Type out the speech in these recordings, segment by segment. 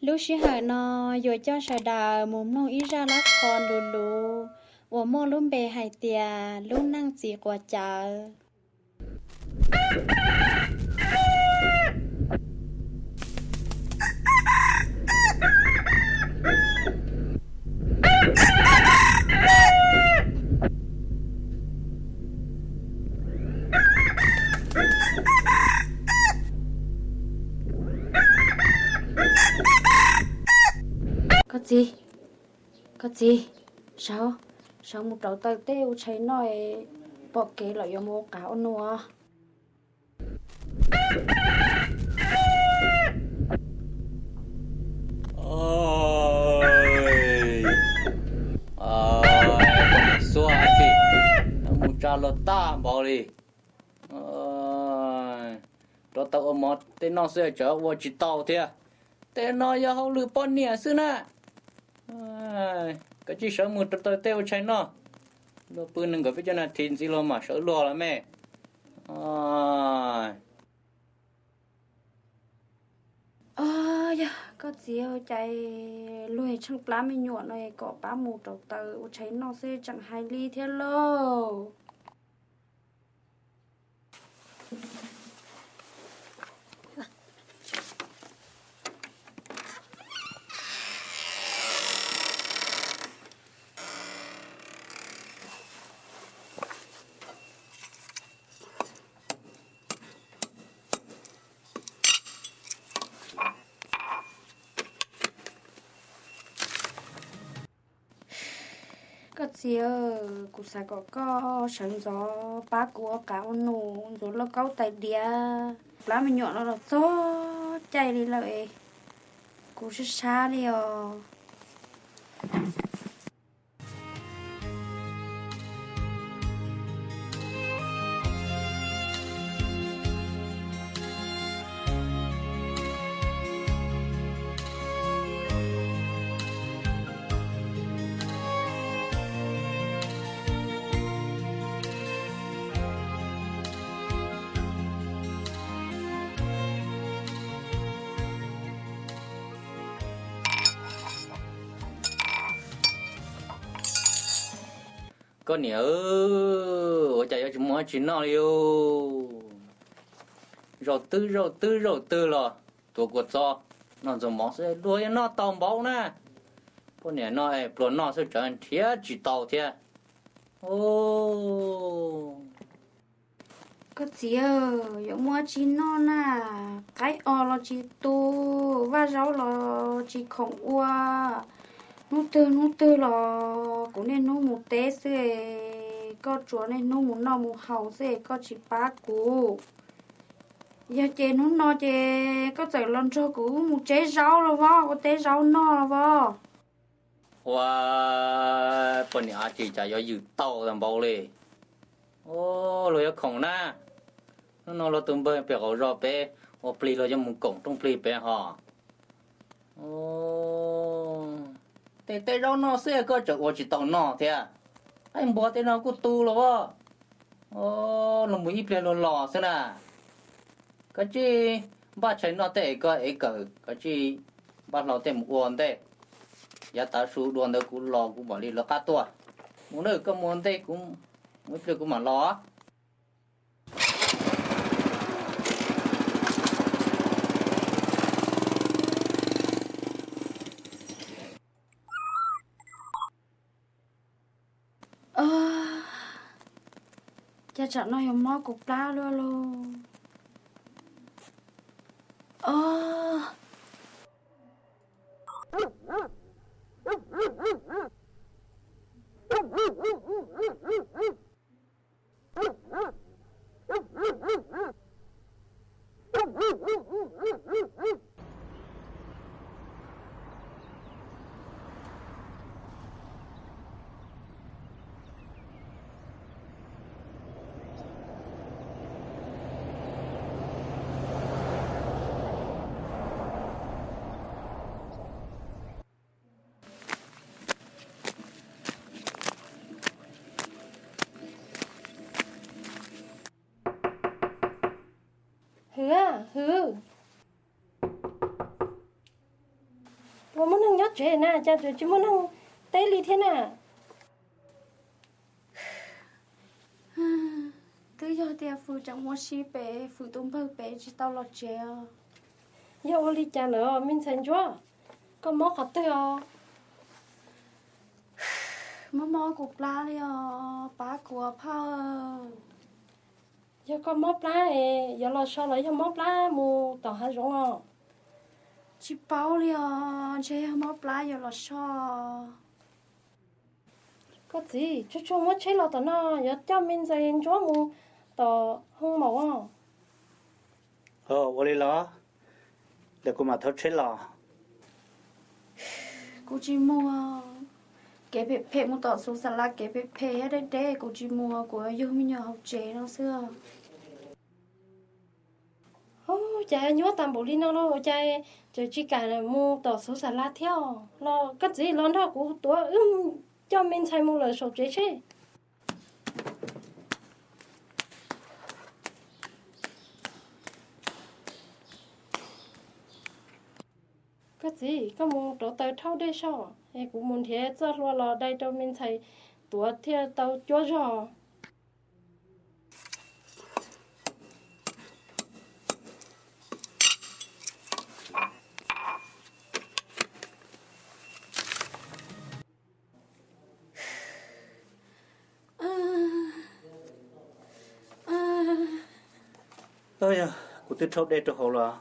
Lub sij hawm no yuav coj sawv daws mus mloog ib zaj lab qho luv luv uas muaj lub npe hais tias lub neej txiv quav cawv. Koj txiv, koj txiv, sawv, sawv mus rauv taws tej ua tshais noj, pom kev lawm yuav mus ua qav ua num. Poj niam xuab txij, mus tsa los tag npaum li. Rauv taws ua mov tej noj xwb tseem ua tsis tau thiab. Tej no yog hauj lwm poj niam xwb na. Koj cia li sawv mus rauv taws tej ua tshais noj. Luag pw nees nkaum peb caug nas this ntxiv los mam sawv luag los me. Yog koj txiv, cas luag tsheej plab me nyuam no kom pab mus rauv taws ua tshais noj xwb tseem hais li thiab lauj. Koj txiv, kuv xav kom koj sawv ntxov pab kuv ua qav ua num ntxuav lauj kaub tais diav. Plab me nyuam no los txog caij li lawm, kuv sab sab li os. Koj niam, ua cas yuav tsis muaj dab tsi noj li os? Zaum twg zaum twg zaum twg los tuav kua txob noj ntxuag mov xwb, luag yeej noj tau npaum na. Poj niam no pluag noj xwb tseem nrhiav tsis tau thiab. Koj txiv, yuav muaj dab tsi noj na? Qaib os los tsis tu, vaj zaub los tsis khoom ua. Hnub twg hnub twg los kuv niaj hnub mus teb xwb, koj tsuas niaj hnub mus noj mus haus xwb koj tsis pab kuv. Yog ces hnub no ces koj txawm los nrog kuv mus tseb zaub los vos, ua teb zaub noj los vos. Ua, poj niam tsis cas yuav yws tau tag npaum li. Luag yuav khoom na. Hnub no luag tus npawg pem qaum zos pem ua plig, luag yuav mus koom rooj plig pem hos. Tej teb zaub noj xwb koj tseem ua tsis tau noj thiab. Qaib npua tej no kuj tu los as. Luag mus ib pliag luag los xwb na. Koj cia li npaj tshais noj tej es koj ev kawm, koj cia li npaj hlau tej mus ua ntej. Yav tav su dua ntawd kuv los kuv mam li lawv qab tuaj. Mus na, koj mus ua ntej, kuv mus ib pliag kuv mam los. Cas tsam no yuav mob kuv plab luaj lauj. Hwm, Hwm. Tsev na cas tseem tsis muaj neeg teb li thiab na. Twb yog tias Fwm tseem ua si pem Fwm tus npawg pem tsis tau los tsev os. Yog ua li cas lawm me ntxhais Ntsuab? Koj mob qhov twg os? Mob mob kuv plab li os pab kuv phauj. Yog koj mob plab es yuav los so los yog mob plab mus tom hav zoov os? Tsis paub li os, ntshe yog mob plab yuav los so. Koj txiv, tsuag tsuag muab tsheb los tom no, yuav coj me ntxhais Ntsuab mus tom hoo maum os. Ua li los, ntawm kuv mam thauj tsheb los. Kuv tsis mus, kev phem phem mus tom Xus Xas Las kev phem phem thiab deb deb, kuv tsis mus, kuv yug me nyuam hauv tsev no xwb. Ub, cas nyuaj tas npaum li no los cas tseem tsis kam mus tom Xus Xas Las thiab los? Koj txiv los nrog kuv tuav wb coj me ntxhais mus lawm saum tsev seb. Koj txiv, koj mus rauv taws rhaub dej soj es kuv mus nrhiav txoj hlua los dai rau me ntxhais tuav thiaj tau cuab zog. Yog kuv twb rhaub dej rau hauv los,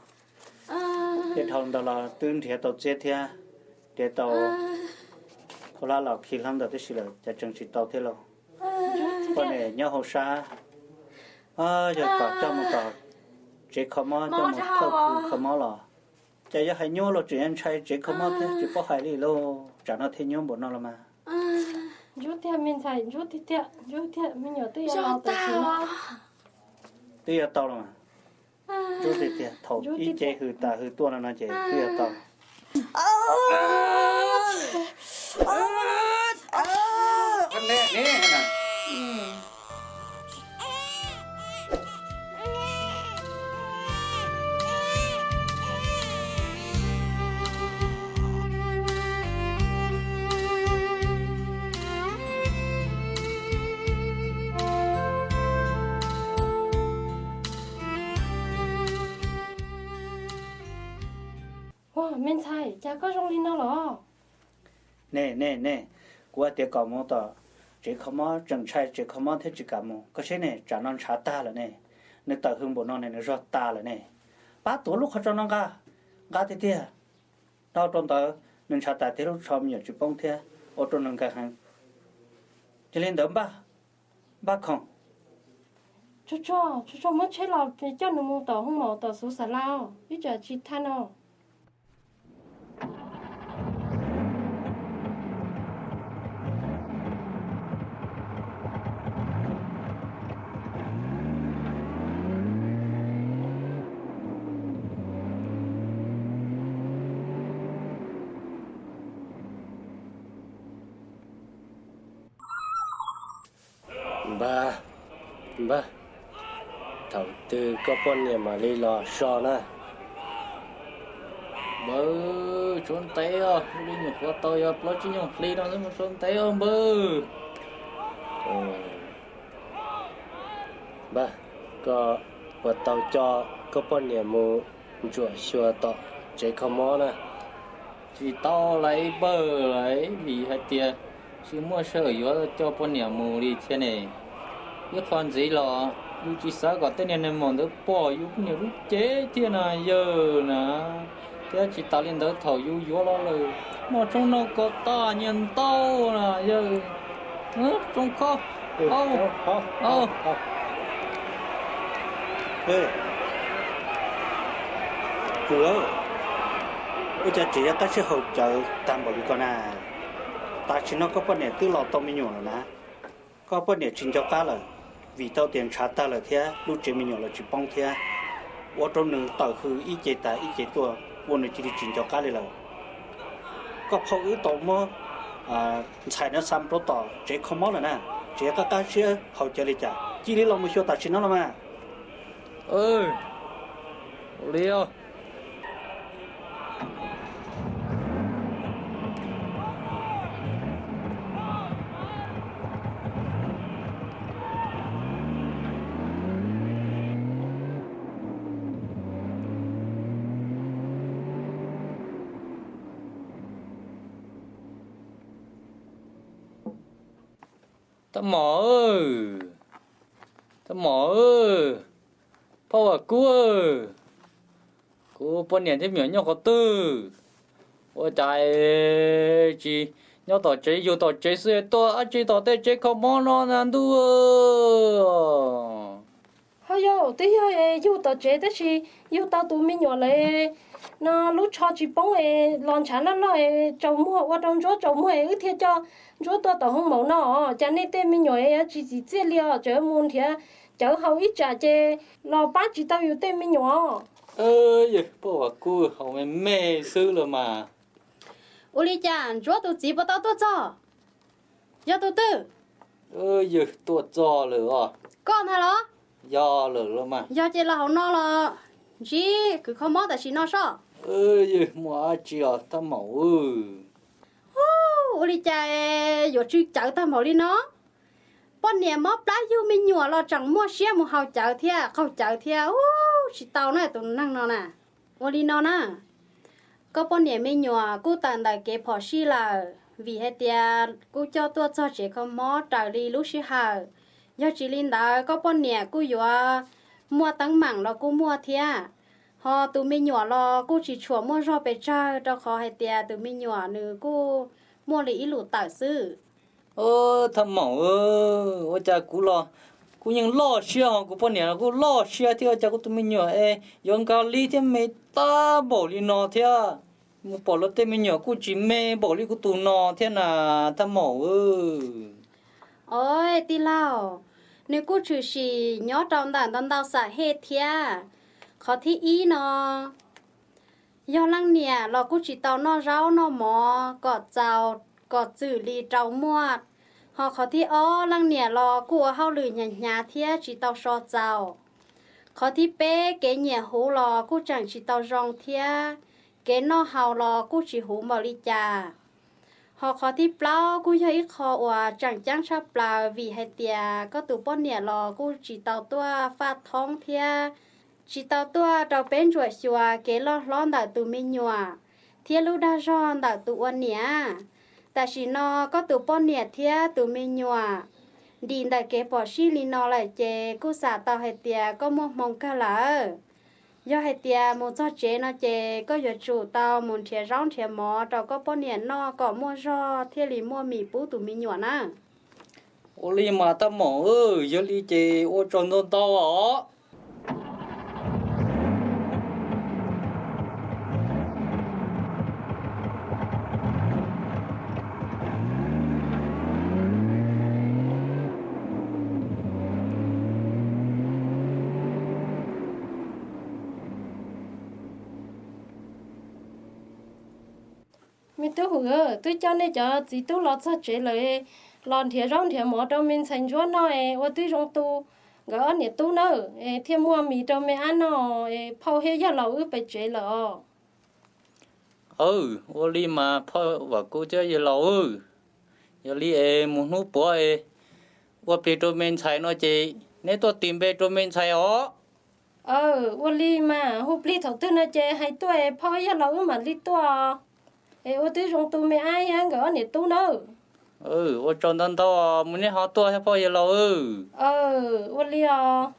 dej dhau ntawd los twb nrhiav tau txiab thiab, nrhiav tau khaub hlab los khi hlab ntawd tib si lawm cas tseem tsis tau thiab lauj. Poj niam nyob hauv sab, yog kom coj mus tom tsev kho mob, coj mus thauj khw kho mob los cas yog hais nyuaj los tseem ntshai tsev kho mob thiab tsis paub hais li lauj. Tsam no thiaj nyuaj npaum no los mas. Ntsuab tiag me ntxhais, ntsuab tiag tiag, ntsuab tiag me nyuam twb yuav tau los mas. Ntsuab tiag tiag, thaum ib ce hws tas hws tuaj no no ces twb yuav tau. Ua, me ntxhais, cas koj zoo li no los? Ne ne ne, kuv hais tias kom mus tom tsev kho mob, tseem ntshai tsev kho mob thiab tsis kam mus. Koj saib ne, tsam no ntshav tag lawm ne, nws tawm hws npaum no ne, nws zog tas lawm ne. Pab tuav lub qhov tso no nqa, nqa tiag tiag. Dhau rau ntawd nws ntshav tas thiab lub tsho me nyuam tsis poob thiab, ua rau nws nkees heev. Yog li ntawd npaj, npaj khoom. Tsuag tsuag, tsuag tsuag muab tsheb los coj nws mus tom hoo maum tom Xus Xas Las, ib tsam tsis tau no. Npawg, npawg, thaum twg koj poj niam mam li los so na? Npawg, tshuav ntev os, li nyuam qhuav tau yog plaub tsib nyuag hli no xwb mas tshuav ntev os npawg. Npawg, koj puas tau coj koj poj niam mus ntsuam xyuas tom tsev kho mob na? Tsis tau lawm npawg, vim hais tias tsis muaj sij hawm yuav coj poj niam mus li thiab ne. Ib qho ntxiv los yus tsis xav kom tej niag neeg maum ntawd pom yus poj niam lub cev thiab na yawg na. Thiab tsis tas li ntawd thaum yus yuav los lawm, muaj tsob no kom tas nyias ntaus na yawg. Tsob khob, au, au. Ua cas tseem yuav qab sib haum cawv tag npaum li ko na? Tam sim no koj poj niam twb los tau me nyuam lawm na. Koj poj niam tsis nco qab lawm, vim tau tias ntshav tag lawm thiab lub tsev me nyuam los tsis poob thiab, ua rau nws tawm hws ib ce tas ib ce tuaj, ua nws cia li tsis nco qab li lawm. Koj phauj wb tau muab ntxhais no xa rau tom tsev kho mob lawm na, tseem yuav qab qab sib haum cawv li cas? Cia li los mus xyuas tam sim no los mas. Li os. Tab Mom, Tab Mom, Phauj Vam Kub, kuv poj niam thiab me nyuam nyob qhov twg? Ua cas tsis nyob tom tsev, yug tom tsev xwb, tuaj dab tsi tom tej tsev kho mob no na ntuj? Ho yog twb yog yug tom tsev tab sis yug tau tus me nyuam lawm no, lub tsho tsis poob es los ntshav loj loj es tsaus muag, ua rau Ntsuab tsaus muag es wb thiaj coj Ntsuab tuaj tom hoo maum no. Cas nej tej me nyuam es yuav tsis txim txiaj li os, tseem mus nrhiav cawv haus ib tsam ces los pab tsis tau yus tej me nyuam. Yog Phauj Vam Kub, haus me me xwb los mas. Ua li cas Ntsuab tus txiv puas tau tuaj txog? Yog tus twg? Yog tuaj txog lawm os. Koj ntag los? Yog lawm los mas. Yog ces los hauv no los ntsib kws kho mob tam sim no sob. Yog muaj dab tsi os Tab Mom? Ua li cas yuav tsw cawv tag npaum li no? Poj niam mob plab yug me nyuam los tseem muaj siab mus haus cawv thiab qaug cawv thiab. Ub, tsis tau na tus neeg no na. Ua li no na, koj poj niam me nyuam kuj tawm ntawm kev phom sij lawm, vim hais tias kuj coj tuaj txog tsev kho mob raws li lub sij hawm. Yog tsis li ntawd koj poj niam kuj yuav muaj teeb meem los kuj muaj thiab. Ho tus me nyuam los kuj tsis tshua muaj zog pes tsawg, rau qhov hais tias tus me nyuam nws kuj muaj li ib lus tawm xwb. Tab Mom, ua cas kuv los kuv yeej loj siab, ho kuv poj niam los kuj loj siab thiab, ua cas kuv tus me nyuam es yuav nkag lib thiab me tab npaum li no thiab? Mus pom luag tej me nyuam kuj tsis me npaum li kuv tus no thiab na, Tab Mom. Os tij laug, nws kuj tshwm sim nyob rau ntawm ntau ntau xam hej thiab. Qhov thib ib no, yog leej niam los kuj tsis tau noj zaub noj mov kom txaus kom txwm li rau muaj. Ho qhov thib ob, leej niam los kuj ua hauj lwm hnyav hnyav thiab tsis tau so txaus. Qhov thib peb, kev nyiam huv los kuj tseem tsis tau zoo thiab, kev noj haus los kuj tsis huv npaum li cas. Ho qhov thib plaub kuj yog ib qho uas tseem ceeb tshaj plaws, vim hais tias koj tus poj niam los kuj tsis tau tuaj faj thoob thiab tsis tau tuaj rau peb ntsuam xyuas kev loj hlob ntawm tus me nyuam thiab lub dag zog ntawm tus ua niam. Tam sim no koj tus poj niam thiab tus me nyuam nrim ntawm kev phom sij li no lawm ces kuj xam tau hais tias koj muaj hmoo kawg lawm. Yog hais tias mus txog tsev no ces koj yuav tsum tau mus nrhiav zaub nrhiav mov rau koj poj niam noj kom muaj zog thiaj li muaj mis pub tus me nyuam na. Ua li mas Tab Mom, yog li ces ua tsaug ntau ntau os. Me tub Hwm, twb coj nej cov txiv tub los txog tsev lawm, los nrhiav zaub nrhiav mov rau me ntxhais Ntsuab noj es ua twb zoo tu nkawd ob niam tub nawb, es thiaj muaj mis rau me ab noj, es phauj thiab yawg laus wb pem tsev lawm os. Aw, ua li mas phauj Vam Kub thiab yawg laus, yog li es mus hnub puav es ua plig rau me ntxhais no ces neb tuaj tis npe rau me ntxhais os. Aw, ua li mas hu plig thaum twg no ces hais tuaj es phauj yawg laus wb mam li tuaj. Es ua twb zoo tu me ab thiab nkawd ob niam tub nawb. Ua tsaug ntau ntau, mus nej ho tuaj thiab phauj yawg laus. Aw, ua li os.